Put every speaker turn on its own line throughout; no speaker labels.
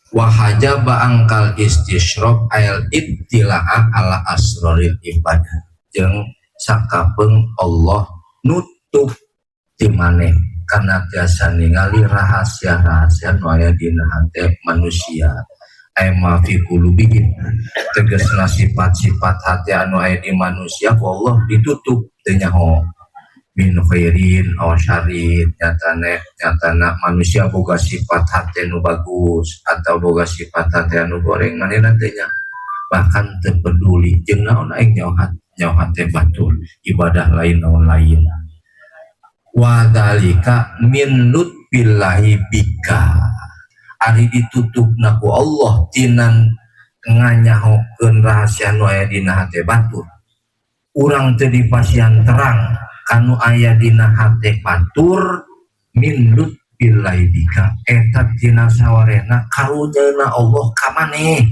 Wa hajaba 'ankal istisyrof ayal ittila'a ala asroril ibadah, jeung sakapeung Allah nutup ti maneh kana tiasa ningali rahasia-rahasia nu aya dina hate manusia, ay ma fi qulubihim, tegasna sifat-sifat hati anu aya di manusia ku Allah ditutup, teu nyaho min khairin aw syarrin. Nyatane nyatana manusia boga sifat hati nu bagus atau boga sifat hati anu goreng, manehna teh nya bahkan teu peduli jeung naon aing nyaho nyaho hate batur, ibadah lain, naon lain. Wa dzalika min lutfillahi bika, ari ditutupna ku Allah tina nganyahokeun rahasia nu aya dina hate batur, urang teu dipasihan terang kanu aya dina hate batur, min lutfillahi bika, eta tina sawarehna karunyaeuna Allah ka maneh.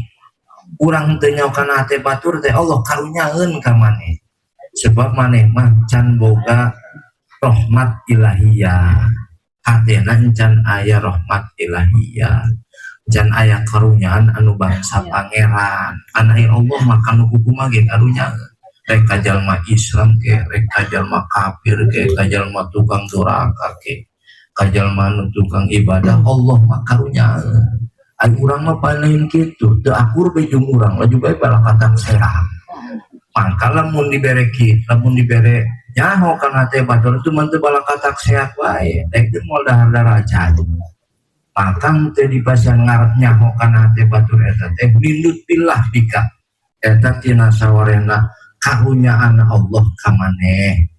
Urang teu nyaho kana hate batur teh Allah karunyaeun ka maneh, sebab maneh mah can boga rahmat ilahiyah, hatena can aya rahmat ilahiyah, can aya karunyaan anu bangsa Pangeran. Anu Allah mah kanu kumaha ge karunyaeun, rek ka jalma Islam ke, rek ka jalma kafir ke, ka jalma tukang doraka ke, ka jalma nu tukang ibadah, Allah mah karunyaeun. Ai urang mah paling kitu, teu akur be jeung urang laju bae balakatan serang. Mangka lamun dibere lamun dibere nyaho kana hate batur itu mah teu balakatak sehat wae, rek teu moal dahar daraja. Maka teu dipasihan ngarep nyaho kana hate batur eta teh min lutfillah bika, eta tina sawarehna karunyaan Allah ka maneh.